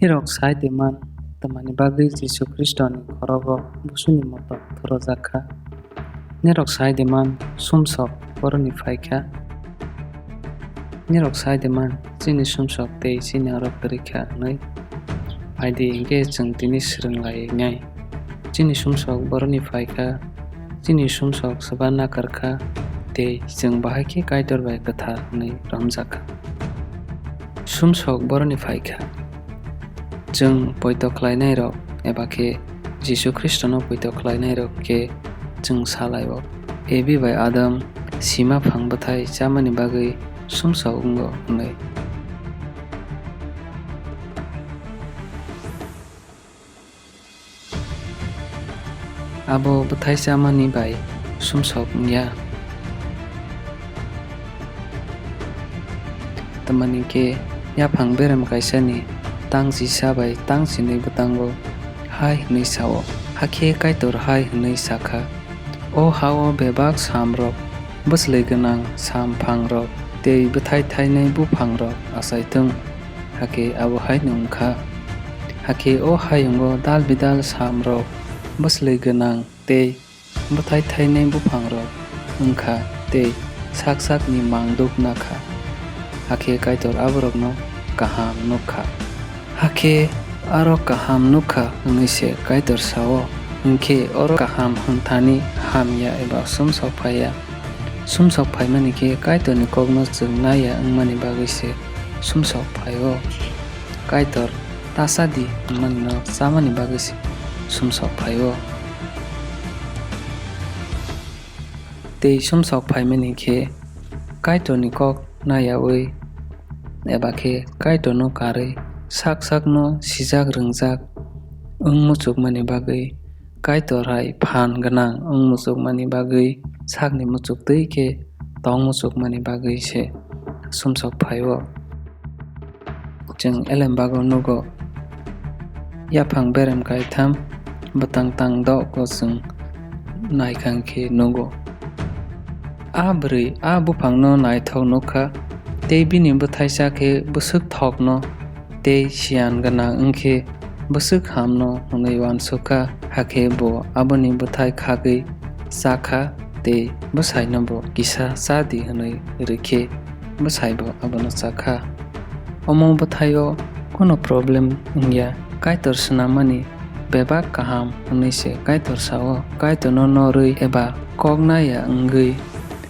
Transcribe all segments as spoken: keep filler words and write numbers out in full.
Nirok sai de man, tamani bagwi Jisu Khristoni khorogo busuni motom thurojak kha. Nirok sai de man, sumsok boroni phai kha. Nirok sai de man, chini sumsok tei chini oro kwrwi kha hwnwi. Phaidi hinkhe chwng tini swrwng lai nai. Chini sumsok boroni phai kha, chini sumsok swba nakar kha, tei chwng bahai khe Kaitor bai kwthar hwnwi romjak kha. Sumsok boroni phai kha. Chwng poito khlainairok eba khe Jisu Khristono poito khlainairok khe chwng sa lai-o, Ebi bai Adam sima phang bwthai chamani bagwi sumsok wngo hwnwi. Abo bwthai chamani bai sumsok wngya. Tamani khe yaphang berem kaisani tang chisa bai tang chinwi bwtango hai hwnwi sa-o, hakhe Kaitor hai hwnwi sa kha, O ha-o bebak samrok, bwslwi gwnang samphangrok tei bwthai thainai buphangrok achai thung. Hakhe abo haino wng kha. Hakhe o hayungo dal bidal samrok, bwslwi gwnang tei bwthai thainai buphangrok wng kha tei sak sakni mang duk na kha. Hakhe Kaitor aborokno kaham nuk kha. Hakhe aro kaham nuk kha hwnwi se Kaitor sa-o, hwnkhe oro kaham hwn thani hamya eba sumsok phai ya. Sumsok phaimani khe Kaitorni kokno chwng nai ya wngmani bagwi se sumsok phai-o. Kaitor ta cha di hwnmanino chamani bagwi se sumsok phai-o. Tei sumsok phaimani khe Kaitorni kok nayaui eba khe Kaitorno karwi sak sakno sijak rwngjak wng muchukmani bagwi, Kaitor hai phan gwnang wng muchukmani bagwi, sakni muchuk twi khe tong muchukmani bagwi se sumsok phai-o. Chwng elembago nugo. Yaphang berem kaitham bwtang tang dogo chwng naikha khe nugo. A bwrwi a buphangno naithok nukha, tei bini bwthaisa khe bwswk thokno tei siyan gwnang wngkhe bwswk hamno hwnwi uansukha, hakhe bo aboni bwthai khagwi chakha tei bwsaino bo kisa cha di hwnwi rwkhe bwsaibo abono chakha. Omo bwthaio kono problem wngya, Kaitor swnammani bebak kaham hwnwi se Kaitor sao. Kaitorno norwi eba kok naiya wngwi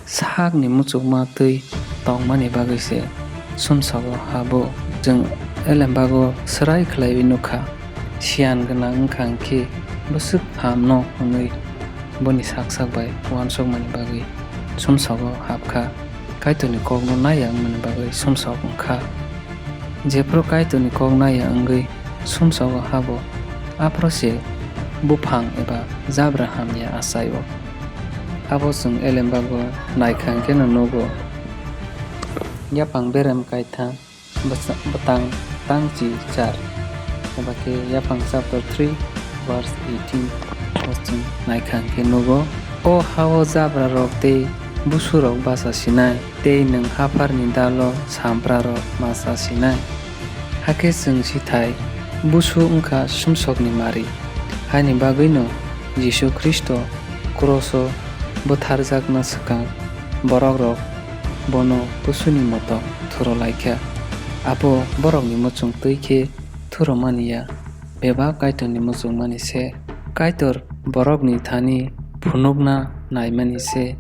sakni muchukma twi tongmani bagwi se sumsogo habo. Chwng elembago swrai khlaiwi nukha, siyan gwnang wngkha hwnkhe bwswk hamno hwnwi boni sak sak bai uansukmani bagwi sumsogo habkha. Kaitorni kokno naiya wngmani bagwi sumsok wngkha. Jephru Kaitorni kok naiya wngwi sumsogo habo, aphuru se buphang eba jabra hamya achaio. Abo chwng elembago naikha hwnkhe no nugo. Yaphang berem kaitha bwsa-, bwtang tangchi char, eba khe Yaphang chapter three verse eighteen o chwng naikha hwnkhe nugo, O hao jabrarok tei busurok bacha sinai, tei nwng hapharni dalo samprarok ma cha sinai. Hakhe chwng sithai busu wngkha sumsokni mari, haini bagwino Jisu Khristo kroso bwtharjakna swkang borokrok bono busuni motom thuro laikha. Abo borokni muchung twi khe thuromani ya, bebak Kaitorni muchungmani se. Kaitor borokni thani phunukna naimani se.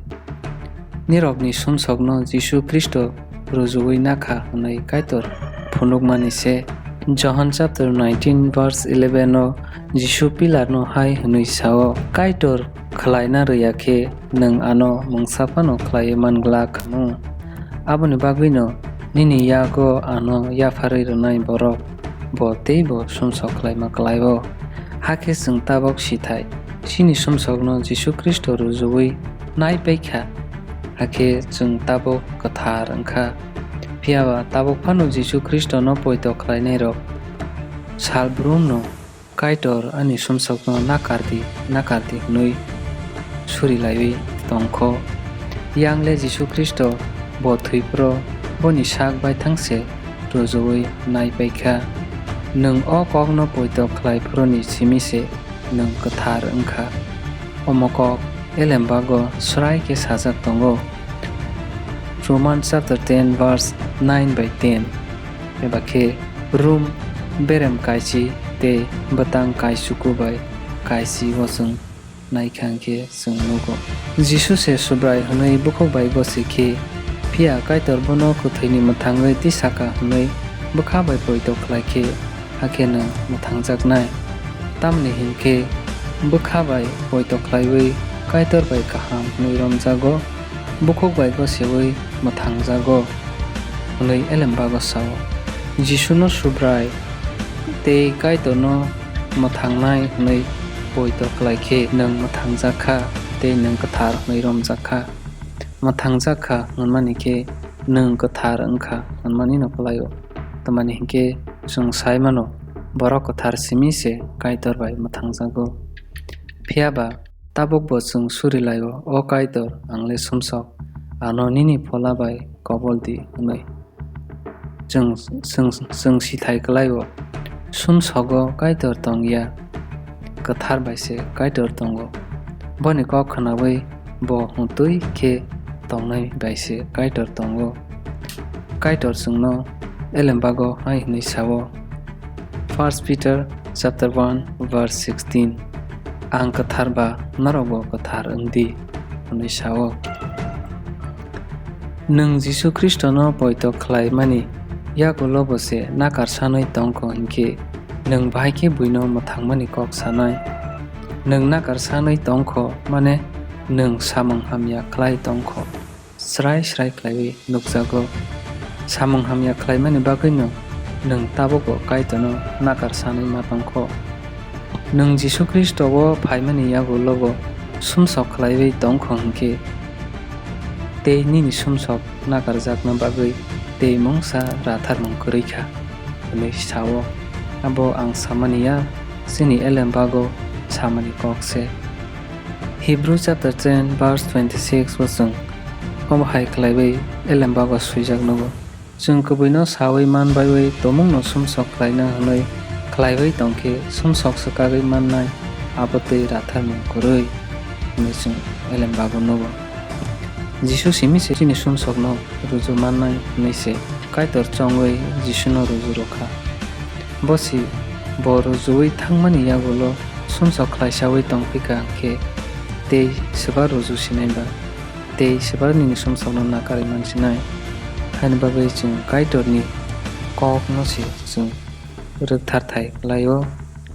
Nirokni sumsokno Jisu Khristo rujuwi nakha hwnwi Kaitor phunukmani se. Johon chapter nineteen verse eleven o Jisu Pilatno hai hwnwi sao, Kaitor khlaina rwya khe nwng ano mungsa phano khlaiwi man glak khamu. Aboni bagwino nini yago ano yapharwi rwnai borok bo teibo sumsok khlaima klai-o. Hakhe chwng tabok sithai chini sumsokno Jisu Khristo rujuwi nai paikha, hakhe chwng tabok kwthar wngkha. Phiya ba tabok phano Jisu Khristono poito khlainairok sal brumno Kaitor ani sumsokno nakar di, nakar di hwnwi suri laiwi tongkho. Yang le Jisu Khristo bo thwi phro boni sak baithang se rujuwi nai paikha. Nwng o kokno poito khlai phuruni simi se nwng kwthar wng kha. Omo kok elembago srai khe sajak tongo, Romans chapter ten verse nine bai ten, eba khe Rum berem kaichi tei bwtang kaisuku bai kaisi o chwng naikha hwnkhe chwng nugo. Jisu se Subrai hwnwi bukhuk bai gosi khe, phiya Kaitor bono kwthwini mwthangwi tisaka hwnwi bwkha bai poito khlai khe, hakhe nwng mwthangjaknai. Tamni hinkhe bwkha bai poito khlaiwi Kaitor bai kaham hwnwi romjago, bukhuk bai gosiwi mwthangjago, hwnwi elembago sao. Jisuno Subrai tei Kaitorno mwthangnai hwnwi poito khlai khe nwng mwthangjak kha tei nwng kwthar hwnwi romjak kha. Mwthangjak kha hwnmani khe nwng kwthar wng kha hwnmani no kwlai-o. Tamni hinkhe chwng sai mano, borok kwthar simi se Kaitor bai mwthangjago. Phiya ba tabukbo chwng suri lai-o, "O Kaitor, ang le sumsok, ano nini Phola bai kobol di," hwnwi. Chwng, chwng, chwng sithai kwlai-o, sumsogo Kaitor tong ya, kwthar bai se Kaitor tongo. Boni kok khnaui bo hwntwi khe tongnai bai se Kaitor tongo. Kaitor chwngno elembago hai hwnwi sao, First Peter chapter one verse sixteen, "Ang kwthar ba norokbo kwthar wng di," hwnwi sao. Nwng Jisu Khristono poito khlaimani yagulo bo se nakar sanwi tongkho hinkhe, nwng bahai khe buino mwthangmani kok sanai. Nwng nakar sanwi tongkho mane nwng samung hamya khlai tongkho. Srai srai khlaiwi nukjago. Samung hamya khlaimani bagwino nwng tabukbo Kaitorno nakar sanwi ma tongkho. Nwng Jisu Khristo-o phaimani yagulobo sumsok khlaiwi tongkho hinkhe, tei nini sumsok nakarjakna bagwi tei mungsa ratharmung kwrwi kha, hwnwi sao. Abo ang samani ya, chini elembago samani kok se. Hebrew chapter ten verse twenty-six o chwng omo hai khlaiwi elembago swijak nugo, "Chwng kwbwino saui man baiwi tumungno sumsok khlaina hwnwi khlaiwi tongkhe, sumsok swkagwi mannai abo twi ratharmung kwrwi," hwnwi chwng elembago nugo. Jisu simi se chini sumsokno ruju mannai hwnwi se Kaitor chongwi Jisuno ruju rw kha. Bo si bo rujuwi thangmani yagulo sumsok khlaisaui tongphi kha khe, tei swbar ruju sinai ba, tei swbar nini sumsokno nakarwi man sinai. Haini bagwi chwng Kaitorni kokno se chwng rwktharthai khlai-o,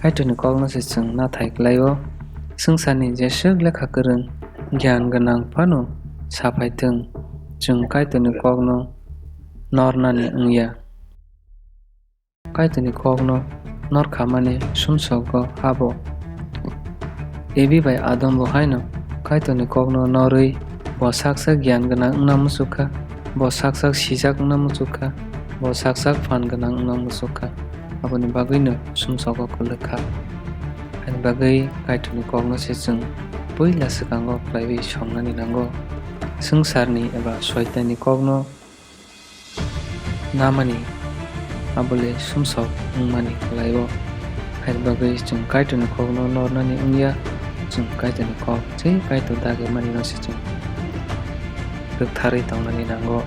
Kaitorni kokno se chwng nathai khlai-o. Swngcharni jeswk lekha kwrwng, giyan gwnang phano sa phai thung, chwng Kaitorni kokno nornani wng ya. Kaitorni kokno nor kha mani sumsogo habo. Evi bai Adam bo haino Kaitorni kokno norwi bo sak sak giyan gwnang wngna muchuk kha, bo sak sak sijak wngna muchuk kha, bo sak sak phan gwnang wngna muchuk kha. Aboni bagwino sumsogo kwlwk kha. Haini bagwi Kaitorni kokno se chwng puila swkango khlaiwi somnani nango. Swngcharni eba Soitanni kokno namani, abole sumsok wngmani khlai-o. Haini bagwi chwng Kaitorni kokno nornani wngya, chwng Kaitorni kok je Kaitor dagwi manino se chwng rwktharwi tongnani nango.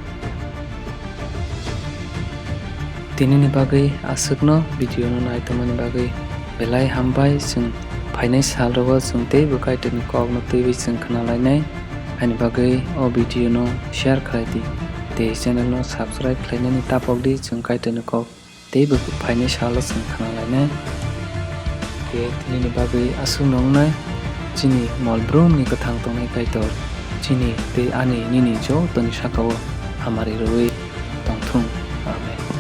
Tinini bagwi aswkno video no naitongmani bagwi belai hambai. Chwng phainai sal rogo chwng teibo Kaitorni kokno twiwi chwng khna lainai. Haini bagwi o video no share khlai di tei channel no subscribe khlainani tapok di, chwng Kaitorni kok teibo phainai salo chwng khna lainai. Tei tinini bagwi aswkno wngnai, chini mol brumni kwthang tongnai Kaitor chini tei ani nini jotoni sakao hamari rwui tongthung. Amen.